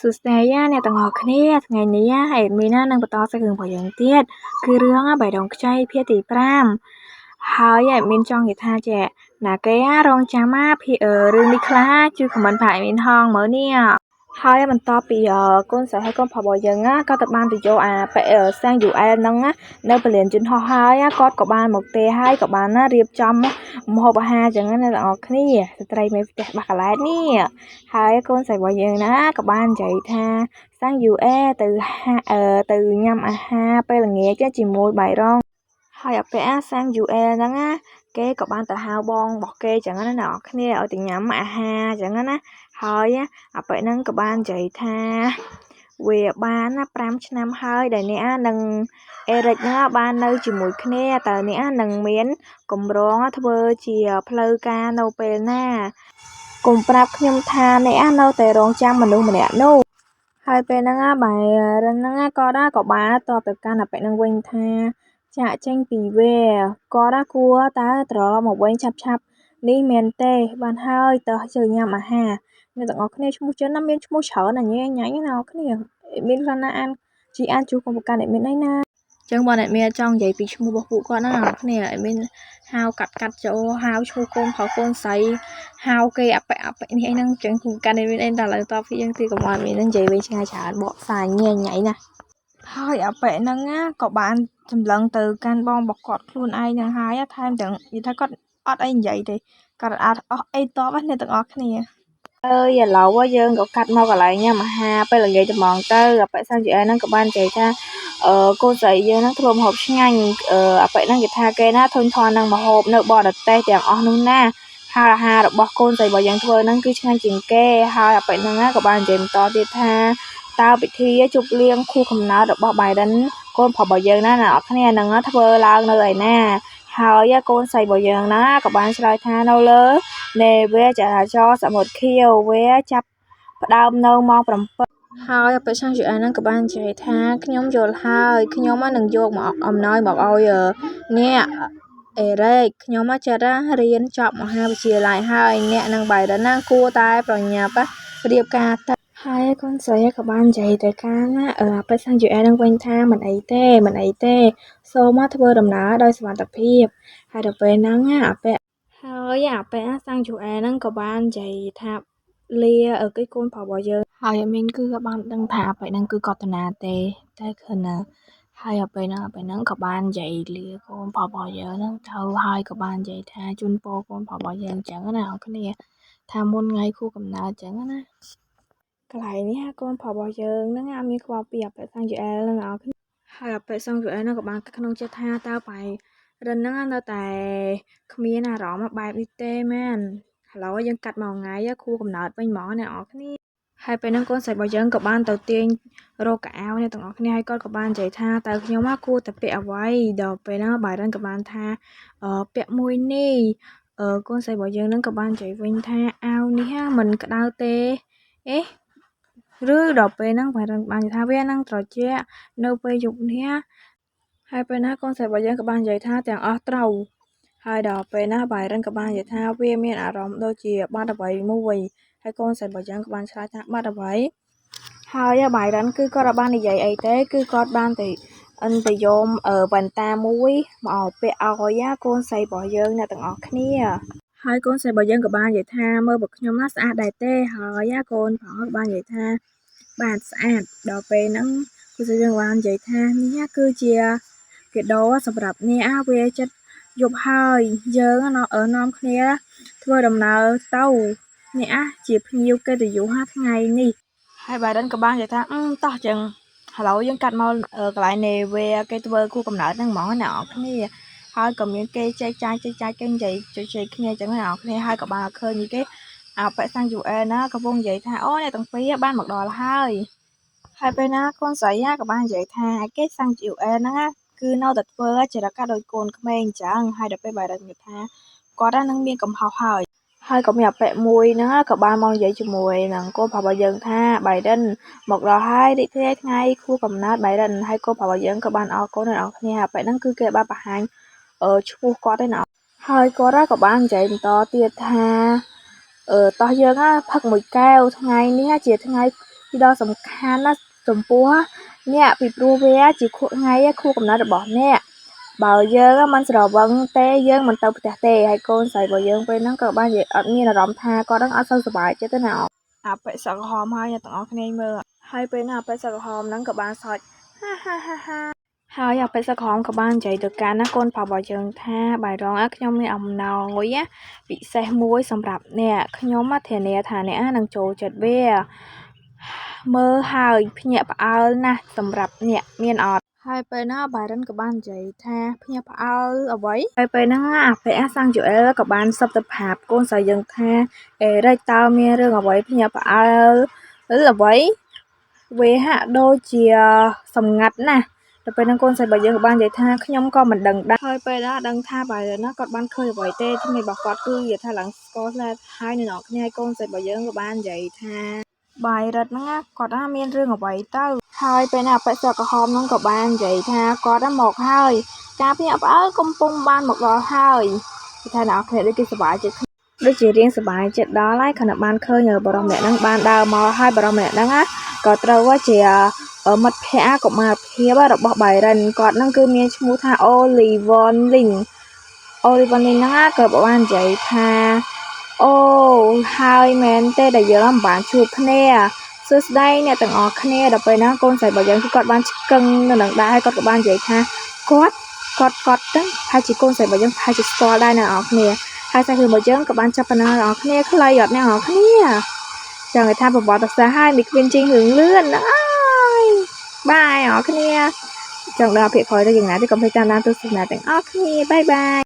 សួស្តីអ្នកទាំងអស់គ្នាថ្ងៃនេះ admin នឹងបន្តសាច់រឿងរបស់យើងទៀតគឺរឿងបេះដូងខ្ចីភាគទី5ហើយ admin ចង់និយាយថាចេះណាគេរងចាំភាគរឿងនេះខ្លះជួយ comment ប្រាប់ admin ហងមើលនេះហើយបន្ទាប់ពីកូនស្រីហើយកូនប្រុសរបស់យើងក៏ទៅបានទៅយកអាប៉ែសាំង UL ហ្នឹងនៅពលានយន្តហោះហើយគាត់ក៏បានមកទេហើយក៏បានរៀបចំម្ហូបអាហារចឹងណាអ្នកទាំងអស់គ្នាស្ត្រីមេផ្ទះបាសកាឡែតនេះហើយកូនស្រីរបស់យើងណាក៏បាននិយាយថាសាំង UL ទៅញ៉ាំអាហារពេលល្ងាចជាមួយបាយរងហើយអាពាក់សាំង UL ហ្នឹងណាគេក៏បានទៅហៅបងរបស់គេចឹងណាអ្នកនរគ្នាឲ្យទៅញ៉ាំអាហារចឹងណាហើយអាប៉ែហ្នឹងក៏បាននិយាយថាវាបាន5ឆ្នាំហើយដែលអ្នកនឹងអេរិចហ្នឹងបាននៅជាមួយគ្នាតើអ្នកនឹងមានកម្រងធ្វើជាផ្លូវការនៅពេលណាកុំប្រាប់ខ្ញុំថាអ្នកនៅតែរងចាំមនុស្សម្នាក់នោះហើយពេលហ្នឹងបែរិនហ្នឹងគាត់ក៏បានតបទៅកាន់អាប៉ែហ្នឹងវិញថាចាក់ចេញពីវាគាត់គួរតែត្រឡប់មកវិញឆាប់ឆាប់នេះមែនទេបានហើយតោះជើញ៉ាំអាហារអ្នកទាំងអស់គ្នាឈ្មោះចិនណាមានឈ្មោះច្រើនណាញ៉ៃញ៉ៃណាអ្នកគ្នាមានខ្លះណាអានជីអានជួកុំប្រកាន់អ្នកមានអីណាចឹងបើអ្នកមានចង់និយាយពីឈ្មោះរបស់ពួកគាត់ណាអ្នកគ្នាមានហៅកាត់កាត់ចូលហៅឈ្មោះកូនប្រុសកូនស្រីហៅគេអាប៉ែអាប៉ែនេះអីហ្នឹងចឹងកាន់មានអីតែឥឡូវតពីយើងទីកុំឲ្យមាននឹងនិយាយវិញឆ្ងាយច្រើនបកស្រាយញ៉ៃញ៉ៃណាហើយអាប៉ែហ្នឹងណាក៏បានចម្លងទៅកាន់បងរបស់គាត់ខ្លួនឯងនឹងហើយថែមទាំងនិយាយថាគាត់អត់អីនិយាយទេគាត់អត់អស់អីតបណាអ្នកទាំងអស់គ្នាអើយឥឡូវយើងក៏កាត់មកកន្លែងញ៉ាំអាហារពេលល្ងាចត្មងទៅអាប៉ែសាំងជីអែហ្នឹងក៏បាននិយាយថាអឺកូនស្រីយើងហ្នឹងធ្វើម្ហូបឆ្ងាញ់អឺអាប៉ែហ្នឹងគេថាគេណាធុញថន់នឹងម្ហូបនៅបរទេសទាំងអស់នោះណាហើយអាហាររបស់កូនស្រីរបស់យើងធ្វើហ្នឹងគឺឆ្ងាញ់ជាងគេហើយអាប៉ែហ្នឹងក៏បាននិយាយបន្តទៀតថាតើពិធីជប់លៀងខួបកំណើតរបស់បៃរិនកូនប្រុសរបស់យើងណាអ្នកនរគ្នានឹងធ្វើឡើងនៅឯណាហើយកូនស្រីរបស់យើងណាក៏បានឆ្លើយថានៅលើនេវាចរាចរណ៍សមុទ្រខៀវវាចាប់ផ្ដើមនៅម៉ោង7ហើយអបិសាយូអែនហ្នឹងក៏បាននិយាយថាខ្ញុំយល់ហើយខ្ញុំនឹងយកមកអំណោយមកឲ្យអ្នកអេរ៉េកខ្ញុំចិត្តរៀនចប់មហាវិទ្យាល័យហើយអ្នកនឹងបៃរិនណាគួរតែប្រញាប់រៀបការទៅហើយកូនស្រីក៏បាននិយាយទៅកាន់អបិសាយូអែននឹងវិញថាមិនអីទេមិនអីទេសូមធ្វើដំណើរដោយសុវត្ថិភាពហើយដល់ពេលហ្នឹងអាពាក់ហើយអាពាក់សាំងយូអែនហ្នឹងក៏បាននិយាយថាលាគេកូនប្រុសរបស់យើងហើយអាមីនគឺបានដឹងថាអាពេលហ្នឹងគឺគាត់តាណាទេតែគឺណាហើយអាពេលហ្នឹងអាពេលហ្នឹងក៏បាននិយាយលាកូនប្រុសរបស់យើងហ្នឹងទៅហើយក៏បាននិយាយថាជូនពរកូនប្រុសរបស់យើងអញ្ចឹងណាអ្នកគ្នាថាមុនថ្ងៃខួបកំណើតអញ្ចឹងណាកន្លែងនេះកូនប្រុសរបស់យើងហ្នឹងអត់មានខ្វល់ពីអាប៉ែសាំងយូអែលហ្នឹងអ្នកគ្នាហើយអាប៉ែសាំងយូអែលហ្នឹងក៏បានក្នុងចិត្តថាតើបែរិនហ្នឹងនៅតែគ្មានអារម្មណ៍បែបនេះទេមែនឥឡូវយើងកាត់មកថ្ងៃខួបកំណើតវិញហ្មងអ្នកនរគ្នាហើយពេលហ្នឹងកូនស្រីរបស់យើងក៏បានទៅទាញរកកៅអៅអ្នកទាំងអស់គ្នាហើយគាត់ក៏បាននិយាយថាតើខ្ញុំគួរតែពាក់អ្វីដល់ពេលហ្នឹងបាយរិនក៏បានថាពាក់មួយនេះកូនស្រីរបស់យើងហ្នឹងក៏បាននិយាយវិញថាអាវនេះមិនក្តៅទេអេឬដល់ពេលហ្នឹងបាយរិនបាននិយាយថាវានឹងត្រជាក់នៅពេលយប់នេះហើយពេលណាកូនស្រីរបស់យើងក៏បាននិយាយថាទាំងអស់ត្រូវហើយដល់ពេលណាបាយរិនក៏បាននិយាយថាវាមានអារម្មណ៍ដូចជាបាត់អ្វីមួយហើយកូនស្រីរបស់យើងក៏បានឆ្លើយថាបាត់អ្វីហើយបាយរិនគឺគាត់អត់បាននិយាយអីទេគឺគាត់បានតែអិនទៅយកវ៉ែនតាមួយមកឲ្យពាក់ឲ្យកូនស្រីរបស់យើងអ្នកទាំងអស់គ្នាហើយកូនស្រីរបស់យើងក៏បាននិយាយថាមើលពួកខ្ញុំណាស្អាតដែរទេហើយកូនប្រុសក៏បាននិយាយថាបាទស្អាតដល់ពេលហ្នឹងគូស្រីយើងបាននិយាយថានេះគឺជាកាដូសម្រាប់អ្នកវាចិត្តយប់ហើយយើងនាំគ្នាធ្វើដំណើរទៅអ្នកជាភ្ញៀវកិត្តិយសថ្ងៃនេះហើយបាយរិនក៏បាននិយាយថាតោះចឹងឥឡូវយើងកាត់មកកន្លែងនេវេគេធ្វើគូកំណើតហ្នឹងហ្មងអ្នកនរគ្នាហើយក៏មានគេចែកចាយចែកចាយគេនិយាយជជែកគ្នាចឹងអ្នកនរគ្នាហើយក៏បានឃើញគេអាប៉ែសាំងយូអែណាកំពុងនិយាយថាអូអ្នកទាំងពីរបានមកដល់ហើយហើយពេលណាកូនស្រីក៏បាននិយាយថាគេសាំងយូអែហ្នឹងគឺនៅតែធ្វើចរិតដូចកូនក្មេងអញ្ចឹងហើយដល់ពេលបាយរិននិយាយថាគាត់នឹងមានកំហុសហើយហើយក៏មានអាប៉ែមួយហ្នឹងក៏បានមកនិយាយជាមួយនឹងកូនប្រុសរបស់យើងថាបៃរិនមកដល់ហើយរីករាយថ្ងៃខួបកំណើតបៃរិនហើយកូនប្រុសរបស់យើងក៏បានអរគុណដល់អ្នកគ្នាអាប៉ែហ្នឹងគឺគេបានបង្ហាញឈ្មោះគាត់ឯណាហើយគាត់ក៏បាននិយាយបន្តទៀតថាតោះយើងផឹកមួយកែវថ្ងៃនេះជាថ្ងៃ ជាដ៏សំខាន់ណាស់ចំពោះអ្នកពីព្រោះវាជាខួបថ្ងៃខួបកំណើតរបស់អ្នកបើយើងមិនស្រវឹងទេយើងមិនទៅផ្ទះទេហើយកូនស្រីរបស់យើងពេលហ្នឹងក៏បាននិយាយអត់មានអារម្មណ៍ថាគាត់ហ្នឹងអត់សូវសប្បាយចិត្តទេណាអាប៉ិសក់ក្រហមហើយអ្នកទាំងអស់គ្នាមើលហើយពេលហ្នឹងអាប៉ិសក់ក្រហមហ្នឹងក៏បានសើចហាហាហាហាហើយអាប៉ិសក់ក្រហមក៏បាននិយាយទៅកាន់ណាកូនប្រុសរបស់យើងថាបាយរងខ្ញុំមានអំណោយពិសេសមួយសម្រាប់អ្នកខ្ញុំធានាថាអ្នកនឹងចូលចិត្តវាមើលហើយភ្ញាក់ផ្អើលណាស់សម្រាប់អ្នកមានអត់ហើយពេលហ្នឹងបាយរិនក៏បាននិយាយថាភ្ញាក់ផ្អើលអ្វីហើយពេលហ្នឹងអាភៈសាំងជូអែលក៏បានសឹបទៅប្រាប់កូនស្រីយើងថាអេរិចតើមានរឿងអ្វីភ្ញាក់ផ្អើលឬអ្វីវាហាក់ដូចជាសម្ងាត់ណាស់ដល់ពេលហ្នឹងកូនស្រីរបស់យើងក៏បាននិយាយថាខ្ញុំក៏មិនដឹងដែរហើយពេលហ្នឹងដឹងថាបាយរិនគាត់បានឃើញអ្វីទេថ្មីរបស់គាត់គឺនិយាយថាឡើងស្គាល់ស្លាហើយនៅអ្នកគ្នាកូនស្រីរបស់យើងក៏បាននិយាយថាបាយរិតហ្នឹងគាត់ថាមានរឿងអ្វីទៅហើយពេលណាអបិសក្រហមហ្នឹងក៏បាននិយាយថាគាត់មកហើយការភ្ញាក់ផ្អើលកំពុងបានមកដល់ហើយគេថាអ្នកគ្នាដូចគេសប្បាយចិត្តដូចជារៀងសប្បាយចិត្តដល់ហើយខណៈបានឃើញបរិសម្នាក់ហ្នឹងបានដើរមកហើយបរិសម្នាក់ហ្នឹងក៏ត្រូវជាមិត្តភ័ក្តិកុមារភាពរបស់បាយរិនគាត់ហ្នឹងគឺមានឈ្មោះថាអូលីវ៉នលីងអូលីវ៉នលីងហ្នឹងក៏បាននិយាយថាអូហើយមែនទេដែលយើងមិនបានជួបគ្នាសួស្តីអ្នកទាំងអស់គ្នាដល់ពេលហ្នឹងកូនស្រីរបស់យើងគឺគាត់បានឆ្កឹងនៅនឹងដែរហើយគាត់ក៏បាននិយាយថាគាត់គាត់គាត់ហ្នឹងហើយជាកូនស្រីរបស់យើងហើយជាស្គាល់ដែរអ្នកនរគ្នាហើយសាច់រឿងរបស់យើងក៏បានចាប់ប៉ុណ្ណឹងអ្នកនរគ្នាខ្លីអត់អ្នកនរគ្នាចង់ឲ្យថាប្រវត្តិសាស្ត្រហើយមីគ្មានជិះរឿងលឿនហ្នឹងហើយបាយអ្នកនរគ្នាចង់ដល់ភាគក្រោយទៅយ៉ាងណាទេកុំភ្លេចតាមដានទស្សនាទាំងអស់គ្នាបាយបាយ។